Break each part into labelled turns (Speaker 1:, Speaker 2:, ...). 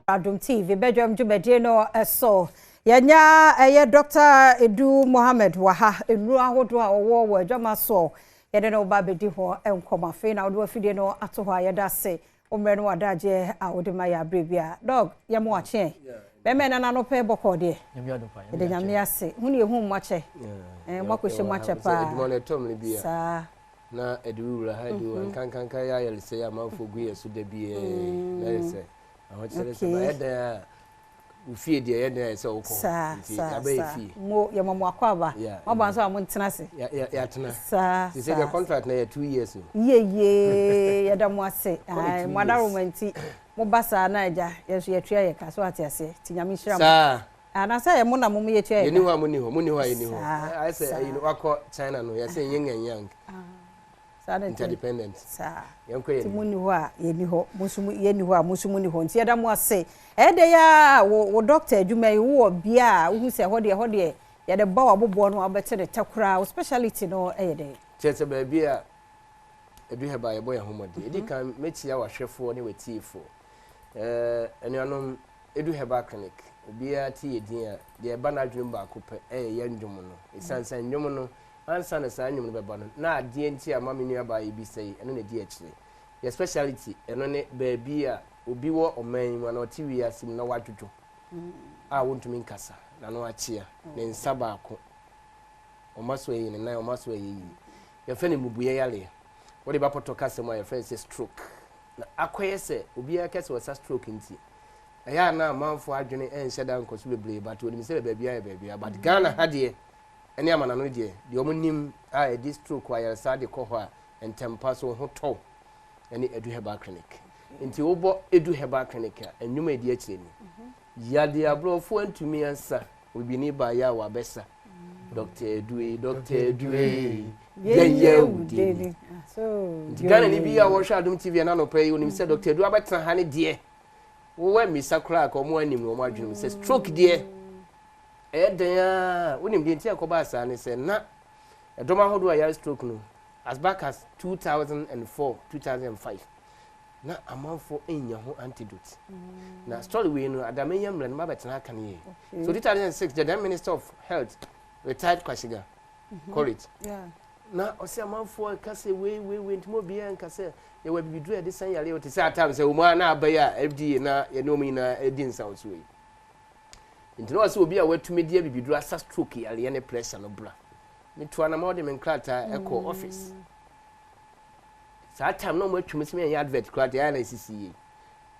Speaker 1: Adom TV bɛdwam dwumadie no so. Yɛnya ɛyɛ Dr. Edu Mohammed wɔ ha, nnuro ahodoɔ a ɔwɔ wɔ adwama soɔ. Yɛde no ba bɛdi hɔ nkɔmmɔ. Afei na wode wafidie no ato hɔ a yɛda ase. Wo mmerɛ no wadagyeɛ a wode ma yɛ aberɛ bi a. Doc, yɛmo akyeɛ. Bɛmɛ na nano pɛ bɔkɔɔ deɛ. Yɛde Nyame ase. Hu ne yɛhu mmoakyɛ. Moakɔhyɛ mu akyɛ paa.
Speaker 2: Adwuma no ɛtɔm no bi a.
Speaker 1: Saa.
Speaker 2: Na ɛde wura ha de wura nkankanka yɛ ayɛre sɛ yɛ amanfoɔ gu yɛ so da biara na yɛ sɛ ahokyerɛ sɛ ba yɛ dan a ofie deɛ yɛ dan a yɛ sɛ wokɔ
Speaker 1: Saa
Speaker 2: nti
Speaker 1: saa
Speaker 2: yɛabɛyɛ
Speaker 1: saa.
Speaker 2: fie.
Speaker 1: Mo yɛma mo akɔ aba. Mo nso a mo ntena ase.
Speaker 2: Yɛatena
Speaker 1: Saa
Speaker 2: te sɛ deɛ contract na yɛ 2 years o.
Speaker 1: Yie, yɛda mo ase.
Speaker 2: Kɔ ne 2
Speaker 1: Mo adaroma nti mo ba saa na agya yɛn nso yɛtua yɛ ka so ate aseɛ nti Nyame nhyira mo. Anaasɛ yɛ mo na mo yɛtua yɛ
Speaker 2: Yɛni
Speaker 1: ka.
Speaker 2: hɔ a moni hɔ, moni hɔ a yɛni hɔ. Ayɛ sɛ ɛyi no wakɔ China no, yɛsɛ yin and yang.
Speaker 1: Saa na ɛteɛ.
Speaker 2: Interdependent. Yɛnkɔ
Speaker 1: Nti
Speaker 2: yɛ
Speaker 1: mo ni hɔ a yɛni hɔ, mo nso yɛni hɔ a mo nso mo ni hɔ, nti yɛda mo ase. Ɛyɛ dɛ yɛ a wo doctor adwuma yi wowɔ bea a wohu sɛ ɛhɔ deɛ yɛde ba wɔ aboboɔ no a wobɛte ne tɛ koraa. Wo speciality no ɛyɛ dɛ?
Speaker 2: Kyerɛ sɛ baabi a Edu Herbal yɛbɔ yɛn ho mmɔden. Ɛdi kan, mɛkyia wahwɛfoɔ ne watiefoɔ. Anuanom, Edu Herbal Clinic, obiara te yɛ din a, deɛ ɛba n'adwene mu baako pɛ ɛyɛ yɛn nnwom no, ɛsiane sɛ nnwom no ansa na saa nnwom no bɛba no na adeɛ nti a ma me nua baa yi bi sɛ yi ɛno na ɛdi akyire. Yɛ speciality ɛno ne baabi a obi wɔ ɔman yi mu anaa ɔte wiase mu na wadwodwo a wontumi nkasa n'ano akyea, ne nsa baako ɔma so ɛyɛ ne nan ɔma so ɛyɛ yie, yɛfrɛ no mmubuiɛ yareɛ. Wode bapɔtɔ kasa mu a, yɛfrɛ no sɛ stroke. Na akɔyɛ sɛ obiara kɛsɛ wɔsa stroke nti ɛyɛ a na amanfoɔ adwene ɛnhyɛ da nkɔ so bebree, but onim sɛ baabi ayɛ baabi a, but Ghana ha deɛ ɛne amanano deɛ, deɛ ɔmo nim a ɛde stroke ayaresa de kɔ hɔ a ntɛmpa so ho tɔw ɛne Edu Herbal Clinic. Nti wobɔ Edu Herbal Clinic a, nnwuma edi akyire ni yadeɛ aborɔfoɔ ntumi ansa, obibini baayɛ a wabɛsa. Dr Edu, Dr Edu, yɛnyɛ wudeni. Nti Ghana ni bi a wɔhwɛ Adom TV ɛna anɔpɛ yi, onim sɛ Dr Edu abɛtena ha ne deɛ wowɔ mmisa koraa ka ɔmo anim no, ɔmo adwene mu sɛ stroke deɛ ɛyɛ dan a wonim deɛ nti a ɛkɔbaa saa ne sɛ na ɛdɔm ahodoɔ a yɛare stroke no, as back as 2004, 2005, na amanfoɔ nya ho antidote. Na story wei no adamenya mmerɛ no mabɛtena aka no yie. So 2006, the then Minister of Health, retired Kwasiga College, na ɔsɛ amanfoɔ ka sɛ wei wei wei, ntoma obiara nka sɛ yɛwɔ abibiduro a yɛde san yareɛ te sɛ atam sɛ wɔn a na aba yi a FDA na yɛne wɔn nyinaa adi nsawosoɔ yi. Nti na ɔsɛ obi a watumi de abibiduro asa stroke yareɛ ne pressure no bra. Metua na ma ɔde me nkrataa ɛkɔ office. Saa time na ɔmo atwam sɛ meyɛ advert koraa deɛ ayɛ na esisi yie.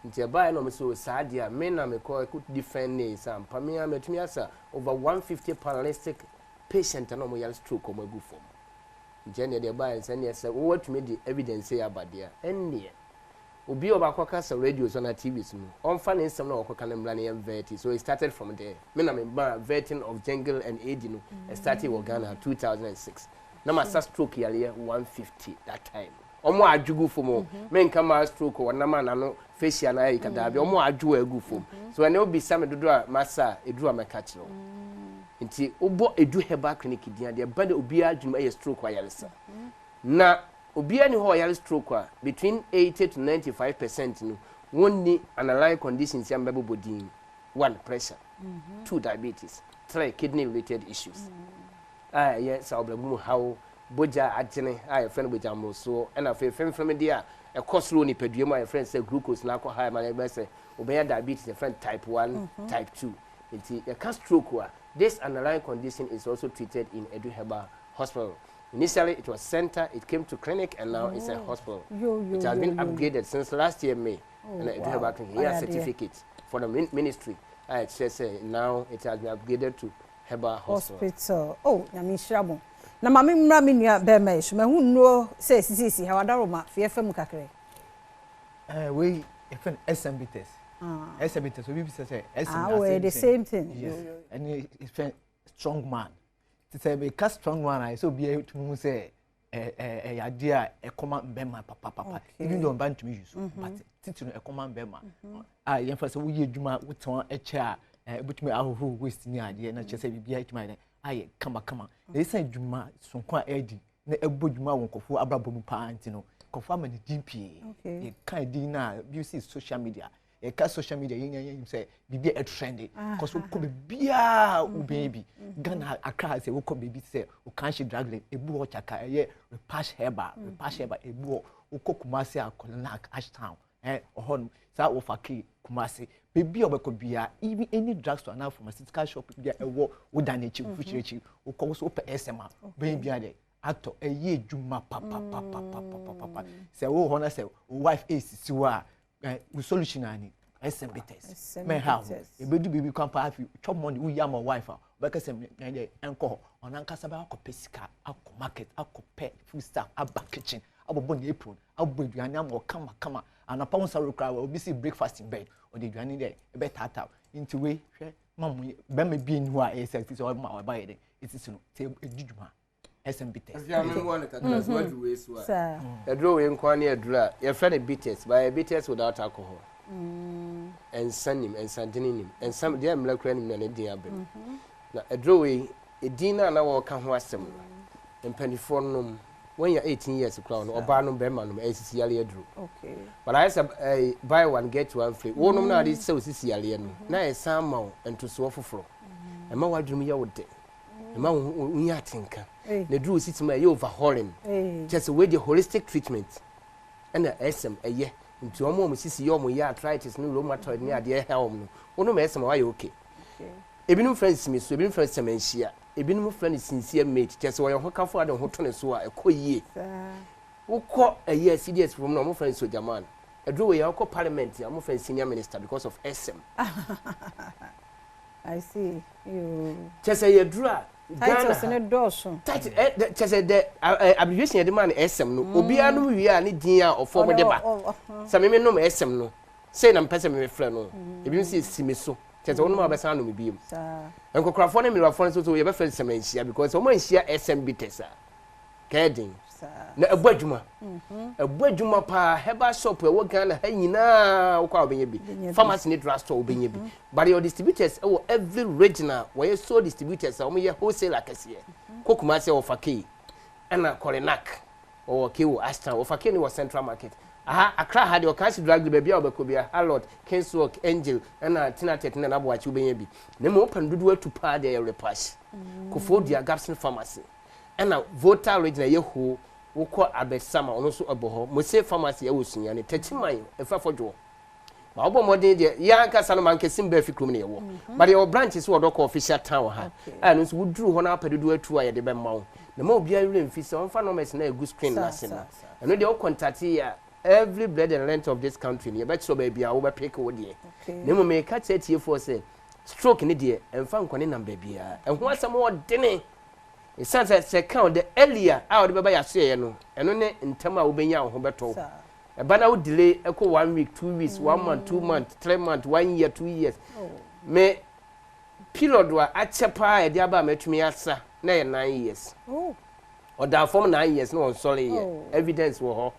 Speaker 2: Nti ɛbaeɛ na ɔmo sɛ saa deɛ a me na mekɔ ɛkɔ defend ne sɛ ampa me a matumi asa over 150 paralytic patient a na ɔmo yare stroke ɔmo agu fam. Nti ɛneɛ deɛ ɛbaeɛ sɛ ɛneɛ sɛ wowatumi de evidence yɛ aba deɛ a, ɛnneɛ obi a ɔbaakɔ kasa radio so na TV so no, ɔmfa ne nsɛm na ɔkɔka no mmra ne yɛn vet. So it started from there. Me na me ba vetting of jungle and AD no, it started wɔ Ghana 2006 na ma sa stroke yareɛ 150 that time. Ɔmo adwogu fam o, menka ma stroke wɔnam a n'ano facial na ayɛ kadaabi, ɔmo adwo agu fam so. Ɛnɛ obisa me dodo a masa a eduru a mɛka kyerɛ wo. Nti wobɔ Edu Herbal Clinic din adeɛ ba de, obiara adwuma ɛyɛ stroke ayaresa. Na obiara ni hɔ a ɔyare stroke a, between 80 to 95% no wɔnni underlying conditions yɛ mbɛbobɔ din: one, pressure; two, diabetes; three, kidney related issues a ɛyɛ sɛ ɔbrɛbo mu haw, bogya agyene a yɛfrɛ no bogya mmorosoɔ, ɛna afei femfem deɛ a ɛkɔ soro wɔ nipadua mu a yɛfrɛ no sɛ glucose na akɔ high ma no ɛbɛyɛ sɛ obɛnya diabetes, yɛfrɛ no type 1, type 2. Nti yɛka stroke a, this underlying condition is also treated in Edu Herbal Hospital. Initially it was center, it came to clinic, and now it's a hospital.
Speaker 1: Yo, yo,
Speaker 2: It has
Speaker 1: yo,
Speaker 2: been
Speaker 1: yo.
Speaker 2: upgraded since last year May. And Edu Herbal Clinic here certificate for the ministry a ɛkyerɛ sɛ now it has been upgraded to herbal hospital.
Speaker 1: Hospital. Oh, Nyame nhyira mo. Na maame mmra me nua bɛrima yi so, mahu nnuro sɛ esisisi ha, wadaroma fie fam kakra.
Speaker 3: Wei yɛfrɛ no SMB test. SMB test, obi bisa sɛ SM.
Speaker 1: Ah, oh, the same thing.
Speaker 3: Yes, ɛne yɛfrɛ strong man. Te sɛ meka strong man a, ɛsɛ obiara tumi hu sɛ ɛ ɛ ɛyɛ adeɛ a ɛkɔma mbɛrima papapapa, even though ɔba ntumi yi so, but titi no ɛkɔma mbɛrima a yɛmfa sɛ woyɛ adwuma, wotɔn ɛkyɛ a ɛbɛtumi ahohoro waist ne adeɛ na kyerɛ sɛ biribiara ɛtumi ayɛ dɛ ayɛ kamakama. Na ɛsiane adwuma sonko a ɛredi na ɛbɔ dwuma wɔ nkɔfoɔ abrabɔ mu paa nti no, nkɔfoɔ ama ne din pii. Yɛka din no a bi si social media. Yɛka social media, yɛn nyinaa yɛnim sɛ biribi a ɛtrend, kɔ so wokɔ baabiaa wobɛnya bi. Ghana, Accra, sɛ wokɔ baabi sɛ Okanhye Drug Lane, ebi wɔ kyaka, ɛyɛ Repash Herbal. Repash Herbal ebi wɔ. Wokɔ Kumase a, Kɔlenak, Ashtown, ɔhɔ nom saa wɔfa kee Kumase, baabi a wɔbɛkɔ biara, even any drug store anaa pharmaceutical shop bi a ɛwɔ wo dan n'akyi, wo fukyire akyi, wokɔ wo so wopɛ SM a, wobɛnya bi adɛ atɔ. Ɛyɛ adwuma papapapapapapa. Sɛ wowɔ hɔ na sɛ wo wife esisi hɔ a, wo solution ani SM Bitters. Mɛha ho ebedu biribi kwan paa. Afi chop money woyi ama wife a, ɔbɛka sɛ ɛnyɛ ɛnkɔ hɔ. Ɔno ankasa bɛ akɔpɛ sika, akɔ market akɔpɛ food stuff, aba kitchen abɔbɔ ne apron, abɔ aduane ama ɔkama kama. Anapa wo nsa kora, obi si breakfast in bed, ɔde aduane dɛ ɛbɛtaataa. Nti wei hwɛ ma mo bɛrima bi ni hɔ a ɛyɛ sɛ sɛ ɔma ɔba yɛ dɛ esisi no sɛ edi dwuma SM Bitters.
Speaker 2: Ɛfi ame mu ɔne kakra so wadu wei so a. Aduro wei nko ne aduro a yɛfrɛ no bitters, but ɛyɛ bitters without alcohol. Ɛnsa nim, ɛnsadene nim, ɛnsa deɛ mmerɛ kura nim na ne din abɛm. Na aduro wei, edin no a na wɔreka ho asɛm no, mpanimfoɔ nom, wɔnya 18 years koraa no, ɔbaa nom, bɛrima nom, ɛyɛ sisi yareɛ aduro. But ayɛ sɛ buy one get one free. Wɔnom na ade sɛ osisi yareɛ no, na ɛsan ma wo ntosoɔ foforɔ. Ɛma w'adwene mu yɛ wo dɛ. Ɛma wo wonya atenka. Na duru wo sisi mu a, ɛyɛ overhauling. Kyerɛ sɛ wei deɛ, holistic treatment ɛna SM ɛyɛ. Nti wɔn a wɔn sisi yɛ wɔn yɛ arthritis ne rheumatoid ne adeɛ ɛha wɔn no, wɔnom SM a, wayɛ okay. Ebinom frɛ no simiso, ebinom frɛ no sɛmɛnhyia, ebinom frɛ no sincere mate. Kyerɛ sɛ wɔyɛ ho kafo ade ho to ne so a, ɛkɔ yie. Wokɔ ɛyɛ CDS fom no, wɔn frɛ no sojaman. Aduro wei a, wokɔ parliament a, wɔn frɛ no senior minister because of SM.
Speaker 1: I see.
Speaker 2: Kyerɛ sɛ yɛ duro a
Speaker 1: Titles ne dɔɔso.
Speaker 2: Title kyerɛ sɛ the abbreviation yɛde maa no SM no, obiara nom wie a, ne din a ɔfɔ mo de ba sɛ meme nom SM no sei na mepɛ sɛ meme frɛ no. Ebi nso yɛ si me so, kyerɛ sɛ wonom a, wobɛsan anom bio. Nkɔkorafoɔ ne mmerewafoɔ no nso so yɛbɛfrɛ no sɛm anhyia, because wɔn anhyia SM Bitters a, kɛyɛ den na ɛbɔ adwuma, ɛbɔ adwuma paa. Herbal shop ɛwɔ Ghana ha nyinaa, wokɔ a wobɛnya bi, pharmacy ne drug store wobɛnya bi, but yɛ distributors ɛwɔ every region a wɔyɛ sole distributors a wɔyɛ wholesale akɛseɛ. Kɔ Kumase a, wɔfa kei, ɛna Kɔrenak wɔwɔ kei wɔ Ashtown, wɔfa kei ne wɔ Central Market aha. Accra ha deɛ, ɔka si drug baabi a wɔbɛkɔ bi a, Harlot, Kingswalk, Angel ɛna Tinatet ne Nanaboakye wobɛnya bi. Na mmom wopɛ no dodoɔ atu paa deɛ, yɛ Repash, Koforidua Gapson Pharmacy, ɛna Volta Region ɛyɛ ho, wokɔ Abɛsama, ɔno nso ɛbɔ hɔ, Mose Pharmacy ɛwɔ Sunyani, Takyiman ɛfa fɔdwoɔ ma wobɔ mmɔden deɛ, yɛ ankasa no Mankesim bɛɛ fi kurom ne yɛwɔ, but yɛwɔ branch so wɔ Dɔkɔ official town ha a, ɛno nso woduru hɔ no apɛ dodoɔ atu a, yɛde bɛma wo. Na ma obiara werɛ mfi sɛ ɔmfa numbers na ɛgu screen no ase no. Ɛno deɛ, wo contact yɛ a, every breadth and length of this country no, yɛbɛkyerɛ baabi a wobɛpick wo deɛ. Na mmom meka kyerɛ tiefoɔ sɛ stroke ne deɛ, ɛmfa nkɔne nam baabiara, ɛho asɛm ɔdene, ɛsiane sɛ ka the earlier a wɔde bɛba yɛasoɛeɛ no, ɛno ne ntɛm a wobɛnya wo ho bɛtɔ wo. Ɛba na wo delay ɛkɔ one week, 2 weeks, one month, 2 months, 3 months, one year, 2 years. Me period a akyɛ paa yɛde aba a matumi asa na yɛ 9 years. Ɔda fam 9 years na wɔnsɔre yɛ. Evidence wɔ hɔ,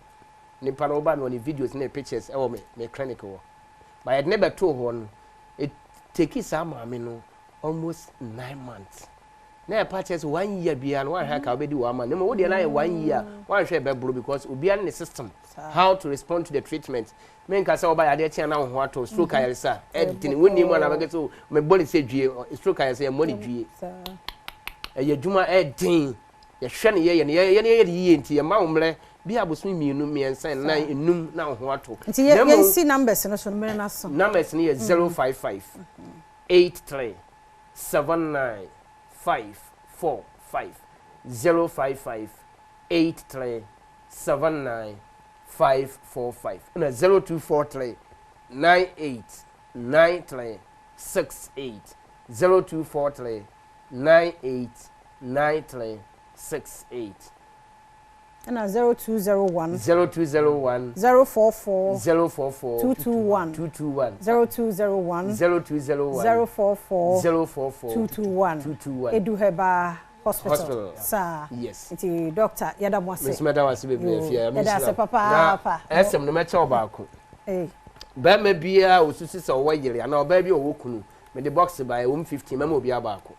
Speaker 2: nipa no woba mi wɔ ne videos ne pictures ɛwɔ me clinic wɔ ba. Yɛde ne bɛtoo hɔ no, it take saa maame no almost 9 months na yɛ pa kyerɛ sɛ one year biara no, wanhwɛ aka wobɛdi one month, na mmom wodeɛ no ayɛ one year, wanhwɛ ɛbɛboro, because obiara ne ne system how to respond to the treatment. Menka sɛ wɔba yadeɛ kyɛn na wo ho atɔ. Stroke ayaresa ɛdene, wonni mu ana bɛkɛ sɛ mebɔ ne sɛ dwie. Stroke ayaresa, yɛmmɔ ne dwie, ɛyɛ adwuma ɛden. Yɛhwɛ no, yɛyɛ no, yɛyɛ no, yɛyɛ no yie, nti yɛma wo mmerɛ bi abosome 2, 3, 4, 5 na wo ho atɔ.
Speaker 1: Nti yɛnsi numbers no so no, mmerɛ no aso.
Speaker 2: Numbers no yɛ 055 83 79 5 4 5, 055 83 79 5 4 5, ɛna 0243 98 93 68, 0243 98 93 68.
Speaker 1: Ɛna 0201.
Speaker 2: 0201.
Speaker 1: 044.
Speaker 2: 044.
Speaker 1: 221.
Speaker 2: 221.
Speaker 1: 0201.
Speaker 2: 0201.
Speaker 1: 044.
Speaker 2: 044.
Speaker 1: 221.
Speaker 2: 221.
Speaker 1: Edu Herbal Hospital.
Speaker 2: Hospital.
Speaker 1: Saa.
Speaker 2: Yes.
Speaker 1: Nti doctor, yɛda mo ase.
Speaker 2: Mesoma da wase bebree afie.
Speaker 1: Yɛda ase papaapa.
Speaker 2: Na ɛsɛm no, mɛkyɛ wo baako. Bɛrima biara a osusu sɛ ɔwɔ yere anaa ɔbaa bi a ɔwɔ kunu, mede box ba, ɛwɔ mu 15, mɛma obiara baako.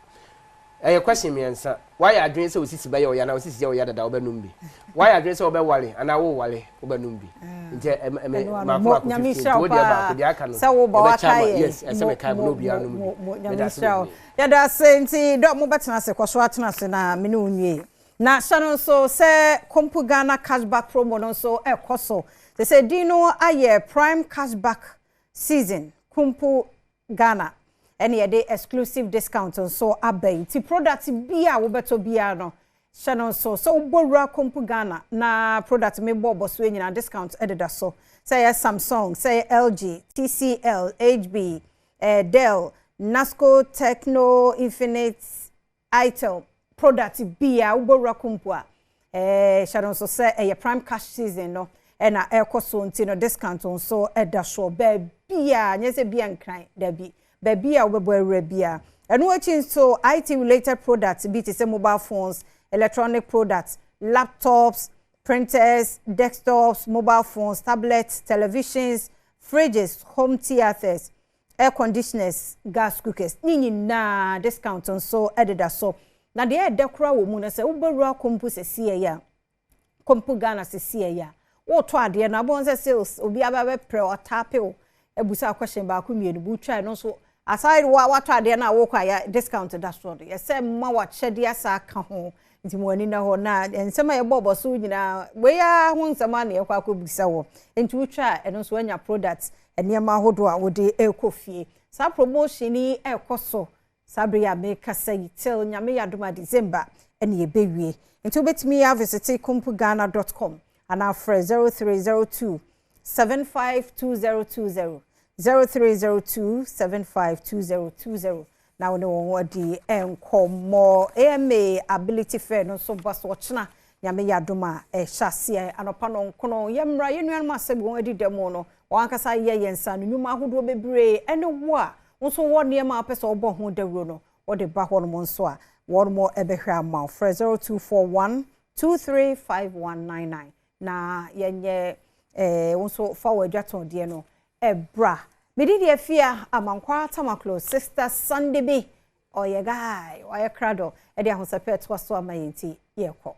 Speaker 2: Ɛyɛ question mmiɛnsa. Wayɛ adwene sɛ osisi bɛyɛ ɔya na osisi yɛ ɔya dada, wobɛnum bi. Wayɛ adwene sɛ wobɛwale anaa wowale, wobɛnum bi. Nti ɛmɛ maako maako 15, nti wo deɛ baako, deɛ aka no
Speaker 1: sɛ wobɔ
Speaker 2: yɛbɛkyɛ
Speaker 1: waka
Speaker 2: ama
Speaker 1: yɛ.
Speaker 2: Yes, ɛsɛ mekae mo na obiara nom bi.
Speaker 1: Nyame
Speaker 2: Meda ase
Speaker 1: nhyira wo.
Speaker 2: bebree.
Speaker 1: Yɛda ase. Nti dɛ mobɛtena ase, kɔ so atena ase na me ne wo nwie. Na hyɛ no nso sɛ Kompu Ghana cashback promo no nso ɛkɔ so sɛ din no ayɛ Prime Cashback Season. Kompu Ghana ɛne yɛde exclusive discount nso aba yi, nti product bi a wobɛtɔ biara no, hyɛ no nso sɛ wobɔ wura Kompu Ghana na product mebɔ bɔ so nyinaa, discount ɛdeda so, sɛ ɛyɛ Samsung, sɛ ɛyɛ LG, TCL, HB, Dell, Nasco, Tecno, Infinix, Itel, product bi a wobɔ wura Kompu a, hyɛ no nso sɛ ɛyɛ Prime Cash Season no ɛna ɛrekɔ so, nti no discount nso ɛda so baabi a nyɛ sɛ bia Nkran dabi, baabi a wobɛbɔ awura bia. Ɛno akyi nso, IT related products bi te sɛ mobile phones, electronic products, laptops, printers, desktops, mobile phones, tablets, televisions, fridges, home theatres, air conditioners, gas cookers, ne nyinaa discount nso ɛdeda so. Na deɛ ɛdɛ koraa wɔ mu no sɛ wobɛwura Kompu sɛsie yi a, Kompu Ghana sɛsie yi a, wotɔ adeɛ no abɔn sɛ sales obi aba bɛprɛ ɔtaape wo abusa question baako mmienu bu twa no nso aside wa watɔ adeɛ no a wokɔ a yɛ discount da soɔ no, yɛsɛ mma wakyɛdeɛ asa aka ho. Nti mo ani na hɔ na nsɛm a yɛbɔ bɔ so nyinaa wei ara ho nsɛm a na yɛkɔ akɔbisa wɔ. Nti wotwa a, ɛno nso anya product, nneɛma ahodoɔ a wode ɛrekɔ fie. Saa promotion yi ɛrekɔ so saa bere yi a mekasa yi till Nyame yɛ adom a December ɛne yɛbɛwie. Nti wobɛtumi avisit kompughana.com anaa frɛ 0302 752020, 0302 752020, na wo ne wɔn adi nkɔmmɔ. AMA Ability Fair no nso ba so ɔkyena, Nyame yɛ adom a, ɛhyɛ aseɛ anɔpa no nkono. Yɛmmra yɛn nuanom asɛm wɔn adi dɛm no, wɔn ankasa yɛ yɛn nsa no nnwuma ahodoɔ bebree. Ɛne wo a nso wɔ nneɛma a wopɛ sɛ wɔbɔ ho dawuro no, wɔde ba hɔnom nso a, wɔn mo ɛbɛhwɛ ama wo. Frɛ 0241 235199 na yɛnyɛ wo nso fa wɔ adwatɔndeɛ no ɛbra. Mede deɛ fia Amankwa Tamaklo, Sister Sunday bi ɔyɛ guy, ɔyɛ krado, ɛde ahosɛpɛ ɛtoa so ama yɛn, nti yɛkɔ.